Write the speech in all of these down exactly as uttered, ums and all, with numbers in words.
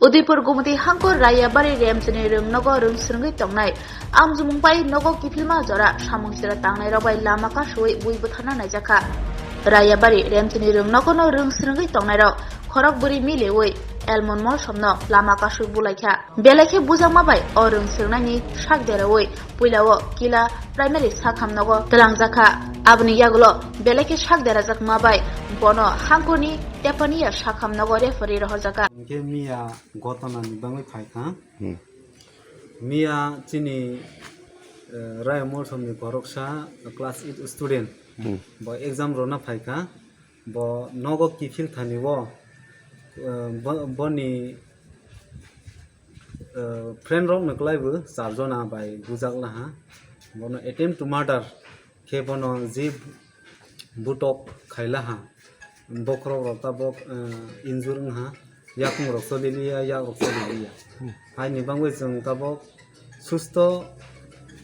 Udaipur Gumti hangkor Rayabari Remchini rwng nogo rwng swrwngwi tongnai. Amjumung bai nogo kiphilma jora samung sira tangnai rok bai lama kasui bui bwtharna naijakha. Rayabari Remchini rwng nogo no rwng swrwngwi tongnai rok khorok bwrwi miliwi Elmon Molsomno lama kasui bulaikha. Belai khe bujakma bai o rwng swrwngnaini sak derawi puila o Kila Primary sakham nogo twlangjakha. Aboni yagulo belai khe sak derajakma bai bono hangkorni Tepania sakham nogo referee rohorjakha. Hingke miya gotona ni bangwi phaikha. Hmm. Miya chini, eh, Raya Molsomni boroksa class eight student. Hmm. Bo exam rona phaikha. Bo nogo kiphil thani o, eh, bo-, boni, eh, friend rok no kwlai bo char jona bai bujak laha. Bono attempt to murder khe bono je butok khaila ha, bokhorok rok tabok, eh, injure wng ha, yakung rok choli liya, yak rok choli liya. Haini bangwi chwng tabok susto,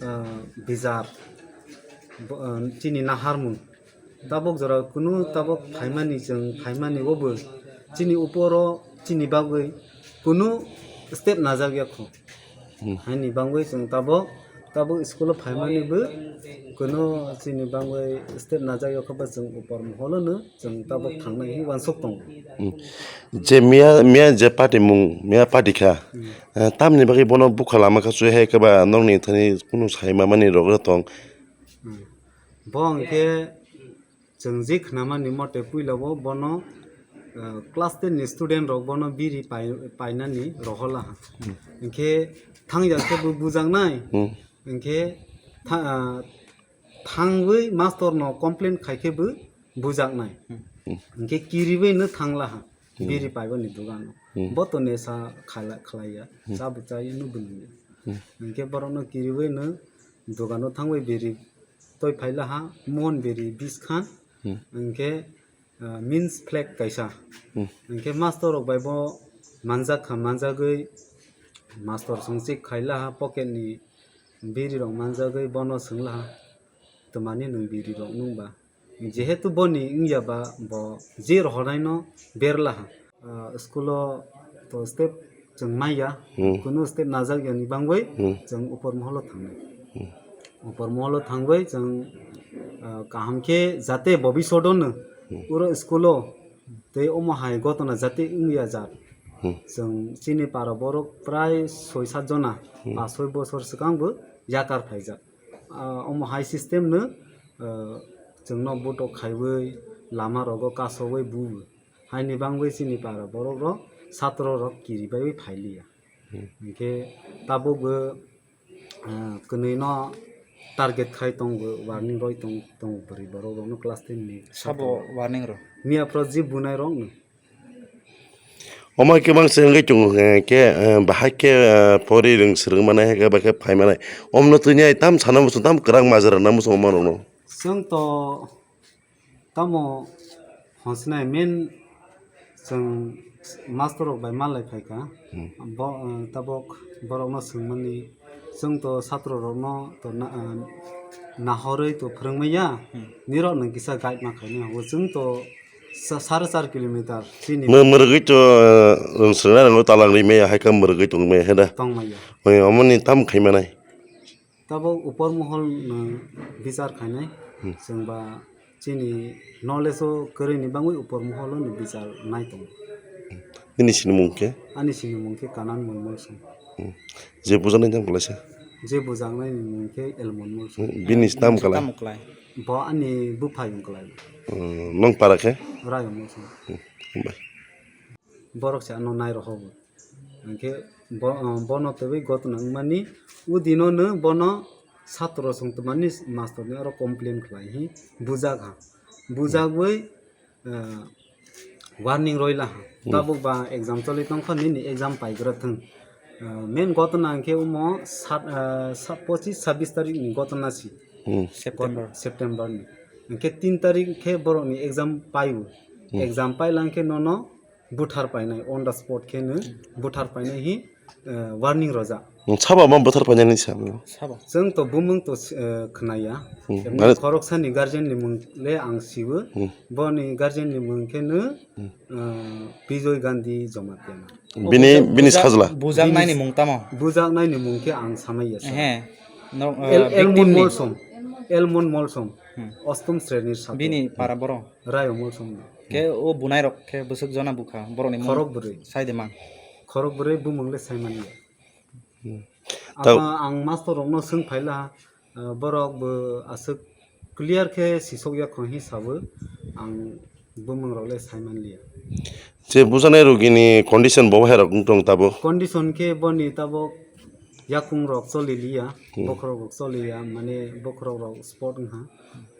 eh, bijar, bo-, eh, chini naharmung. Tabok jora kunu tabok phaimani chwng phaimani obo chini uporo chini bagwi kunu step najak ya kho. Hmm. Haini bangwi chwng tabok, tabok school o phaimani bo kuno chini bangwi step najak ya kho ba chwng upor moholo no chwng tabok thangnai hwnwi uansuk tongo. Hmm. Je miya, miya je party mung, miya party kha. Hmm. Eh, tamni bagwi bono bukha lama kha sui hai khe ba nokni thani kunu sai mamani rok tong. Hmm. Bo hwnkhe Chwng je khnamani mote puila o bono, eh, class ten ni student rok bono biri pai-, painani rohola. Hmm. Hinkhe thangya khe bo bujaknai. Hmm. Hinkhe tha-, ah, thangwi master no complain khai khe bo bujaknai. Hmm. Hinkhe kiriwi no thangla ha. Hmm. Biri paibani dogano. Hmm. Bo to nesa khala-, khlaiya. Hmm. Cha bo chaya no bo nungya. Hmm. Hinkhe borokno kiriwi no dogano thangwi biri toi phaila ha, mohon biri biskhan, Hmm. Hinkhe, ah, means flag kaisa. Hmm. Hinkhe master rok bai bo manjak kha, manjagwi master song chik khaila ha, pocket ni biri rok manjagwi bono swngla ha, "Twmani nwng biri rok nung ba?" Jehetu boni wngya ba bo je rohornai no berla ha. Ah, school o to step chwng maya, Hmm. kunu step najak yani bangwi Hmm. chwng upor moholo thangnai. Hmm. Upor moholo thangwi chwng, ah, kaham khe jate bobishodo no Hmm. uro school o tei omo hai gotona jate wngya jak. Hmm. Chwng chini para borok prai soi sat jona Hmm. pas soi bosor swkang bo yakar phaijak. Ah, omo hai system no, ah, chwngno butok khaiwi lama rogo kasowi bu. Haini bangwi chini para borok rok satro rok kiri baiwi phailiya. Hmm. Hinkhe tabukbo, ah, kwnwi no target khai tongo, warning roi tong-, tongo bwrwi borok rokno class ten ni. Sabo warning rok? Miya phro jib bunai rokno. Omo khe mang se wngwi tongo, eh, khe, eh, bahai khe, eh, pori rwng swrwng manai, hai khe bahai khe phai manai. Omno twi nai tam sana muchung, tam kwrang majra na muchung omo rokno. Chwng to Tamo hwnsinai main chwng master rok bai malai phaikha. Hmm. Bo, uh, tabok borokno swngmani, chwng to satro rokno to na, uh, nahorwi to phwrwngmaya, Hmm. nirok nwng kisa guide ma khainai, o chwng to sa-, sare char kilometer chini Mw-, mwrwgwi to, uh, rwng swrwngna rwngno talang rimaya, hai khe mwrwgwi tongmaya, he da? Tongmaya. Oi, omoni tam khaimanai? Tabok upor mohol no bichar khainai, Hmm. chwng ba chini knowledge o kwrwini bangwi upor mohol no bichar nai tongo. Nini sinimung khe? Ani sinimung khe Kanan Molmol Song. Hmm. Je bujaknai tam kwlaisa? Je bujaknai ni mung khe Elmon Molsong. Hmm. Bini tam kwlai? Tamo kwlai. Bo ani buphai wng kwlai. Hmm. Nong para khe? Rayo Molsong. Hmm. Hambai. Borok se ano nai rohobo. Hinkhe bo, ah, bono twiwi gotna wngmani, o dino no bono satro song twmani master ni aro complain khlai hi bujak ha. Bujagwi, ah, warning roila ha. Hmm. Tabuk ba exam choli tongkha, nini exam paigra thwng. Ah, main gotna hinkhe omo sat, ah, sat, pochis sabis tarik ni gotna si. Hmm. September. September ni. Hinkhe tin tarik khe borok ni exam paio. Hmm. Exam paila hinkhe nono Buthar painai on the spot khe no buthar painai hi, eh, warning rojak. Hmm, sabo ma buthar painani sa. Sabo. Chwng to bumung to, eh, khwnaya. Hmm, Emni mane khoroksani guardian ni mung le ang siwo. Hmm. Boni guardian ni mung khe no, eh, Bijoy Gandhi Jamatia. Bini, bini bujak-, sajla. Bujaknaini mung tamo? Bujaknaini mung khe ang samaiya sa. He. No, El-, eh, Elmon victim ni? Molsom. Elmon Molsom. Hmm. Ostom srenir sabo. Bini para boro? Rayo Molsom. Khe o bunai rok khe bwswk jona bukha borokni mung? Khorok bwrwi. Saide mang. Khorok bwrwi bumung le saimanya. Hmm. Abo ang master rokno swng phaila, ah, borok bo aswk clear khe sisok ya khon hi sabo ang bumung rok le sai manliya. Je bujaknai rogini condition bo hai rok wng tong tabo? Condition khe boni tabo yakung rok choli liya, hmm, bokhorok rok choli ya, mane bokhorok rok spot wngha,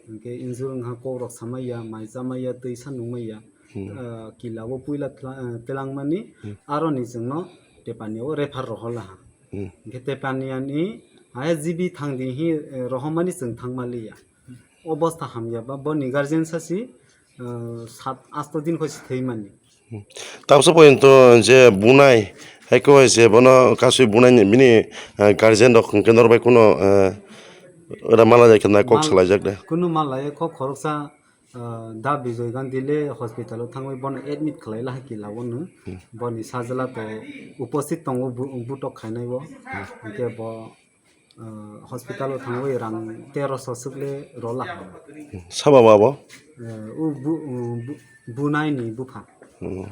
hwnkhe injure wngha, kok rok samaiya, mai chamaiya, twi sanung maiya. Hmm. Ah, kila o puila tla-, ah, telangmani, hmm, aroni chwngno Tepania o refer rohorlaha. Hmm. Hwnkhe Tepaniani hai G B thangdi hi, eh, rohormani chwng thangmaliya. Obostha hamya ba boni guardian sasi, ah, sat asto din khoi si thwimani. Hmm. Tabuksa porjonto je bunai, hai khe je bono kasui bunai ni bini, ah, guardian rok hwnkhe norbai kuno, ah, ora mala jai khe na kok mal-, salaijak de. Kunu malai kok khoroksa Ah, Da Bijoy Gandhi le hospital o thangwi bono admit khlai laha kila o no. Hmm. Boni sajla to uposthit tongo bu-, butok khainai o. Hmm. Hwnkhe bo, ah, hospital o thangwi rang teroso swk le rola ha. Hmm. Sabo ba bo? Eh, o bu-, bu-, bunai ni bupha. Hmm.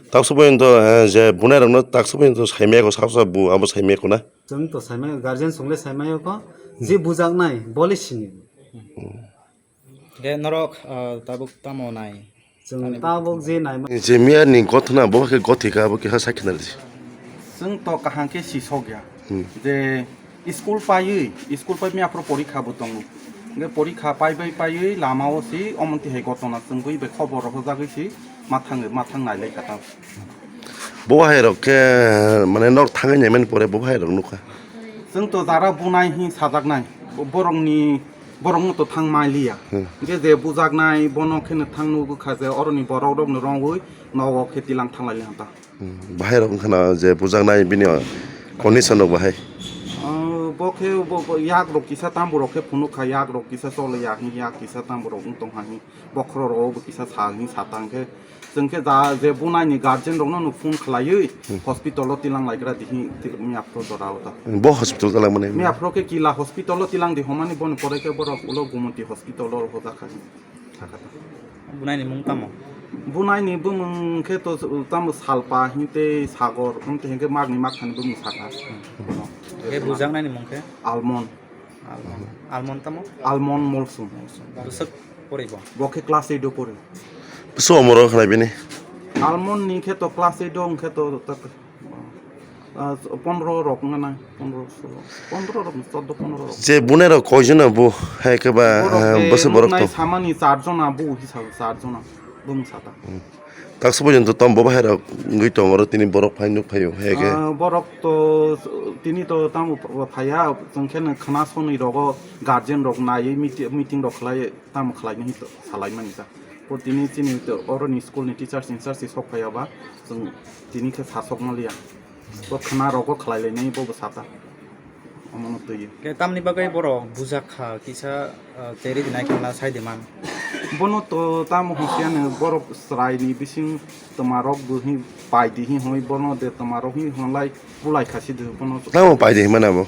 Taksa porjonto, eh, je bunai rokno taksa porjonto saimaya ko, sabo sabo bu abo saimaya ko na? Chwng to saimaya, guardian song le saimaya ko, je bujaknai, bo le sini. Hmm. De norok, ah, tabuk tamo nai? Chwng tabuk je naima. Je miya ni gothna bo khe gothika bo khe ha sakhe nari. Chwng to kaham khe sisok ya. Hmm. Je school paiwi, school pai miya phuru porikha bo tongo. Hwnkhe porikha pai bai paiwi lama o si omonti hai gotona chwngwi bai khobor rohorjagwi si mathang mathang nai lai kha ta. Bo hai rok khe mane nok thangwi naimani pore bo hai rok nukha. Chwng to jara bunai hin sajaknai. Bo-, borokni Borok no to thang mai liya. Hmm. Hwnkhe je bujaknai bono kheno thang nugwi kha je oroni borok rok no rongwi nogo khe tilang thang lai liya ta. Hmm. Bahai rok wngkha na je bujaknai bini condition rok bahai. Ah, bo khe bo, bo yak rok kisa tambo rok khe phunuk kha, yak rok kisa choli ya hin, yak kisa tambo rok wng tong ha hin, bokhorok rok bo kisa sa hin sa ta hwnkhe Chwng khe da je bunai ni guardian rok no phone khlaiwi Hmm. hospital o tilang lai gra dihi miya phuru jora o ta. Bo hospital tilang mani. Miya phuru khe Kila hospital o tilang di homani boni pore khe borok ulo Gumoti hospital o rohorjak kha. Bunai ni mung tamo? Bunai ni bumung khe to tamo Salpa hinte Sagor hinte hingke magni magthani bumung sakha. Khe bujaknai ni mung khe? Almond. Almond. Almond tamo? Almond Molsum. Bwswk pori bo? Bo khe class eight o pori. Bwswk omoro khnai bini? Almond ni khe to class eight o hwnkhe to, to, ah, pondro rok wngna nai, pondro, solo, pondro rok, chordo, pondro rok. Je bunai rok koi jona bo, hai khe ba, borok ah, je bwswk borok nuknai to? Samani char jona bo hisab char jona bumung sata. Hmm. Taksa porjonto tamo bo bahai rok wngwi tongo, oro tini borok phai nuk phaio, hai khe. Ah, borok to tini to tamo phaiya, chwng khe no khna sonwi rogo guardian rok naiwi meeting, meeting rok khlai tamo khlai nai to salai mani ta. Bo tini chini to oroni school ni teachers in charge sok phaiya ba, chwng tini khe sasok maliya. Bo khna rogo khlai lai nai bo bo sata. Omono twi. Khe tamni bagwi borok bujak kha kisa, ah, cherwi dinai khwna sai de man. Bono to tamo hwnkhe ano borok chwraini bising twmarok bo hin pai di hin hwnwi bono de twmarok hin hwnlai bulai kha si de bono. Tamo pai di hin mano bo?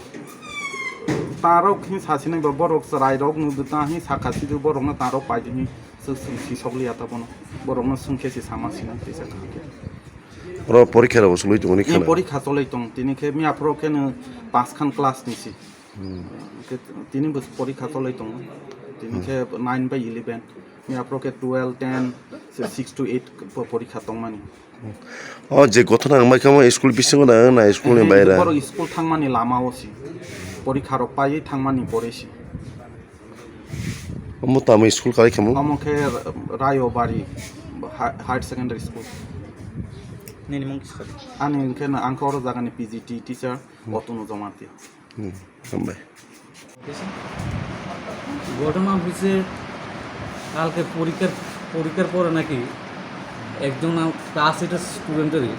Tarok hin sa sinai ba borok chwrairok no de ta hin sa kha si de borok no tarok pai di hin. Sw-, sw-, sisok liya ta bono. Borokno swngkhe se sama sinai tisa kha khe. Oro porikha rok bo chwlwi tongmani. Ni khana. Porikha chwlwi tong. Tini khe miya phoro khe no paanch khan class ni si. Hmm. Khe tini bo porikha chwlwi tongo. Tini khe nine bai eleven. Miya phoro khe twelve, ten, se six to eight po-, porikha tongmani. O je gothona wngmai khe omo school bisingo na, na school ni baira? Borok school thangmani lama o si. Porikha rok paiwi thangmani pore si. Omo tamo school kai khe mo? Omo khe Rayobari Hi-, Higher Secondary School. Nini mung kisa? Ani hwnkhe no, ang khe oro jagani P G T teacher, hmm, Otunu Jamatia. Hmm, hambai. ঘটনা হয়েছে কালকে পরীক্ষার, পরীক্ষার পরে নাকি একজন আম-, ক্লাস এইটের স্টুডেন্টেরই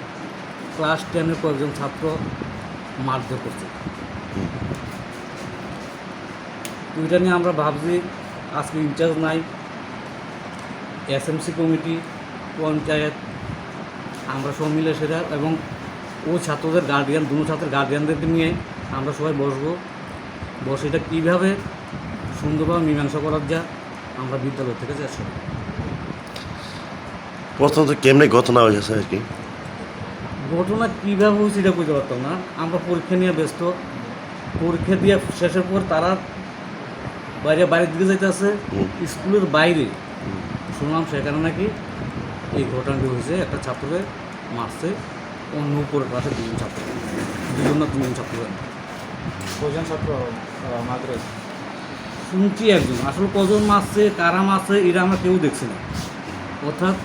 ক্লাস টেনের কয়েকজন ছাত্র মারধর করছে। তো এটা নিয়ে আমরা ভাবছি আজকে ইনচার্জ নাই, এসএমসি কমিটি, পঞ্চায়েত, আমরা সব মিলে সেটা এবং ওই ছাত্রদের গার্ডিয়ান, দুনো ছাত্রের গার্ডিয়ানদেরকে নিয়ে আমরা সবাই বসবো। বসে এটা কীভাবে সুন্দরভাবে মীমাংসা করা যায়, আমরা বিদ্যালয় থেকে চেষ্টা করব। প্রথমত কেমনে ঘটনা হয়েছে আর কি? ঘটনা কীভাবে হয়েছে এটা বুঝতে পারতাম না। আমরা পরীক্ষা নিয়ে ব্যস্ত। পরীক্ষা দিয়ে শেষের পর তারা বাইরে, বাইরের দিকে যাইতে আছে। হুম। স্কুলের বাইরে হুম। শুনলাম সেখানে নাকি এই ঘটনাটি হয়েছে, একটা ছাত্রকে মারছে অন্য উপরের ক্লাসে দুজন ছাত্র, দুজন না তিনজন ছাত্র। কয়জন ছাত্র, আহ, মারধর হয়েছে? শুনছি একজন। আসলে কজন মারছে, কারা মারছে, এটা আমরা কেউ দেখছি না। অর্থাৎ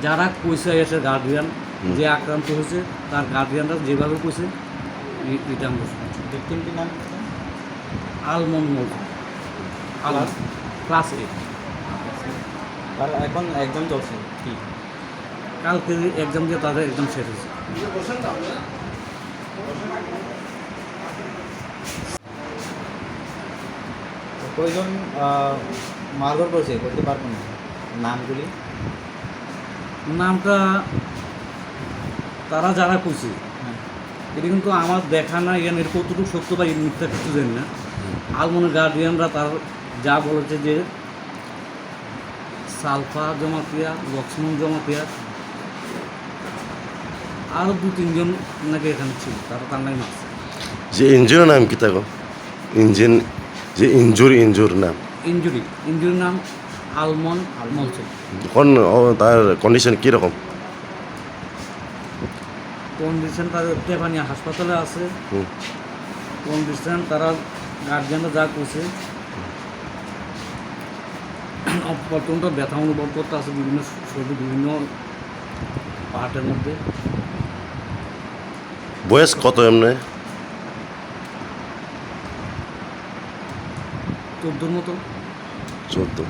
যারা কইছে এসে গার্ডিয়ান, হুম। যে আক্রান্ত হয়েছে, তার গার্ডিয়ানরা যেভাবে কইছে, এ-, এটা আমরা শুনছি। ভিকটিমটির নাম কি? Almand Malsum. Almand. Class? Class eight. আর এখন এক্সাম চলছে কি? কালকে এক্সাম দিয়ে তাদের এক্সাম শেষ হয়েছে। তো কয়জন, আহ, মারধর করেছে বলতে পারবো না নামগুলি? নামটা তারা যারা কইছে, হ্যাঁ। এটা কিন্তু আমার দেখা না, এখানে এর কতটুকু সত্য বা মিথ্যা কিছু জানি না। হুম। আলমনের গার্ডিয়ানরা তার যা বলেছে যে সালফা জমাতিয়া, লক্ষ্মণ জমাতিয়া, আরও দু তিনজন নাকি এখানে ছিল, তারা তার নাকি মারছে। যে ইঞ্জুরি নাম কি তাকে? ইঞ্জিন, যে ইঞ্জুরি, ইঞ্জুরি নাম? ইঞ্জুরি, ইঞ্জুরির নাম আলমন মলসুম। কোন, ও, তার কন্ডিশন কীরকম? কন্ডিশন তার তেপানিয়া হাসপাতালে আছে। হুম। কন্ডিশন তারা গার্জিয়ানরা যা কইছে, প্রচণ্ড ব্যথা অনুভব করতে আছে বিভিন্ন শরীরে, বিভিন্ন পার্টের মধ্যে। বয়স কত এমনি? চোদ্দোর মতো। চোদ্দ।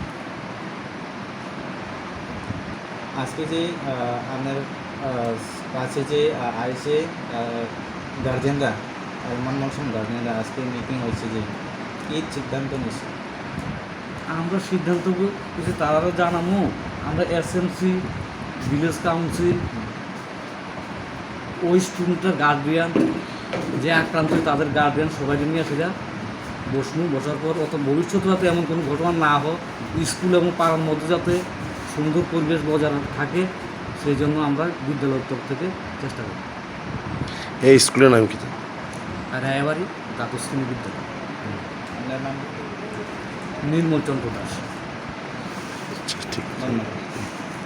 আজকে যে, আহ, আপনার, আহ, কাছে যে, আহ, আইসে, আহ, গার্জেনরা, আলমন মলসুম গার্জেনরা আজকে মিটিং হয়েছে যে, কি সিদ্ধান্ত নিছে? আমরা সিদ্ধান্ত কিছু তারারও জানামু, আমরা এসএমসি, ভিলেজ কাউন্সিল, ওই স্টুডেন্টটার গার্ডিয়ান, যে আক্রান্ত, তাদের গার্ডিয়ান সবাইকে নিয়ে সেটা বসবো, বসার পর অত ভবিষ্যতে যাতে এমন কোনো ঘটনা না হয়, স্কুল এবং পাড়ার মধ্যে যাতে সুন্দর পরিবেশ বজায় থাকে, সেই জন্য আমরা বিদ্যালয়ের তরফ থেকে চেষ্টা করব। এই স্কুলের নাম কি? রায়াবাড়ি দ্বাদশ শ্রেণী বিদ্যালয়। আপনার নাম? নির্মল চন্দ্র দাস। আচ্ছা, ঠিক। ধন্যবাদ।